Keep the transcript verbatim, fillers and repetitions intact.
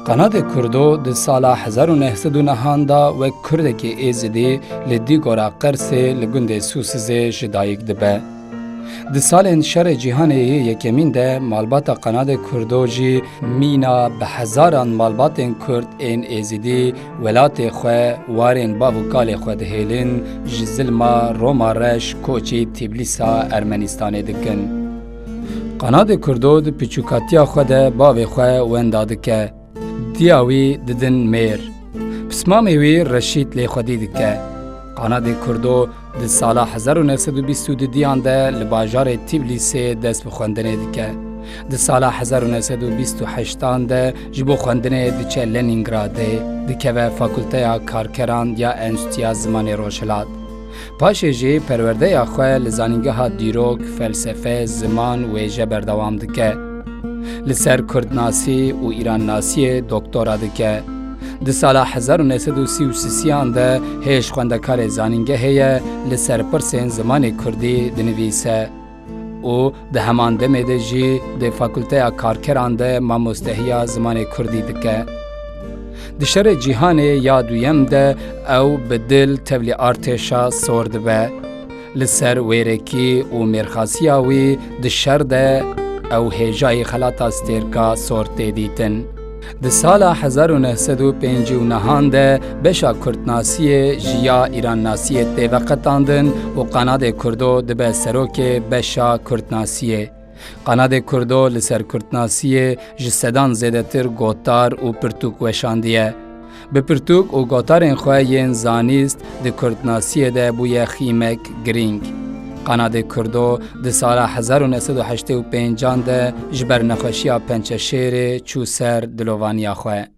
Qanadê Kurdo di sala hezar û neh sed û nehan de wek Kurdekî Êzidî li Dîgora Qersê li gundê Sûsizê ji dayik dibe. Di salên Şerê Cîhanê yê Yekemîn de malbata Qanadê Kurdo jî mîna bi hezaran malbatên Kurd ên Êzidî welatê xwe warên bav û kalê xwe dihêlin, ji zilma Roma Reş koçî Tîblîsa Ermenîstanê dikin. Qanadê Kurdo di piçûkatiya xwe de bavê xwe wenda dike. Diya wî didin mêr. Pismamê wî Reşîd lê xwedî dike. Qanadê Kurdo di sala hezar û neh sed û bîst û dudiyan de li bajarê Tîblîsê dest bi xwendinê dike. Di sala hezar û neh sed û bîst û heştan de ji bo xwendinê diçe Lenîngradê, dikeve Fakulteya Karkeran ya Enstîtuya Zimanê Rojhilat. Paşê jî perwerdeya xwe li Zanîngeha Dîrok, Felsefe, Ziman, Wêje berdewam dike. Li ser Kurdnasî û Îrannasiyê doktora dike. Di sala hezar û neh sed û sî û sisiyan de hêj xwendekarê zanîngehê ye, li ser pirsên zimanê Kurdî dinivîse û di heman demê de jî di Fakulteya Karkeran de mamostehiya zimanê Kurdî dike. Di Şerê Cîhanê ya Duyem de ew bi dil tevlî artêşa sor dibe. Li ser wêrekî û mêrxasiya wî di şer de ew hêjayî xelata stêrka sor tê dîtin. Di sala hezar û neh sed û pêncî û nehan de beşa Kurdnasiyê ji ya Îrannasiyê tê veqetandin û Qanadê Kurdo dibe serokê beşa Kurdnasiyê. Qanadê Kurdo li ser Kurdnasiyê ji sedan zêdetir gotar û pirtûk weşandiye. Bi pirtûk û gotarên xwe yên zanîst di Kurdnasiyê de bûye xîmek girîng. Qanadê Kurdo di sala hezar û neh sed û heştê û pêncan de ji ber nexweşiya pençeşêrê çû ser dilovaniya xwe.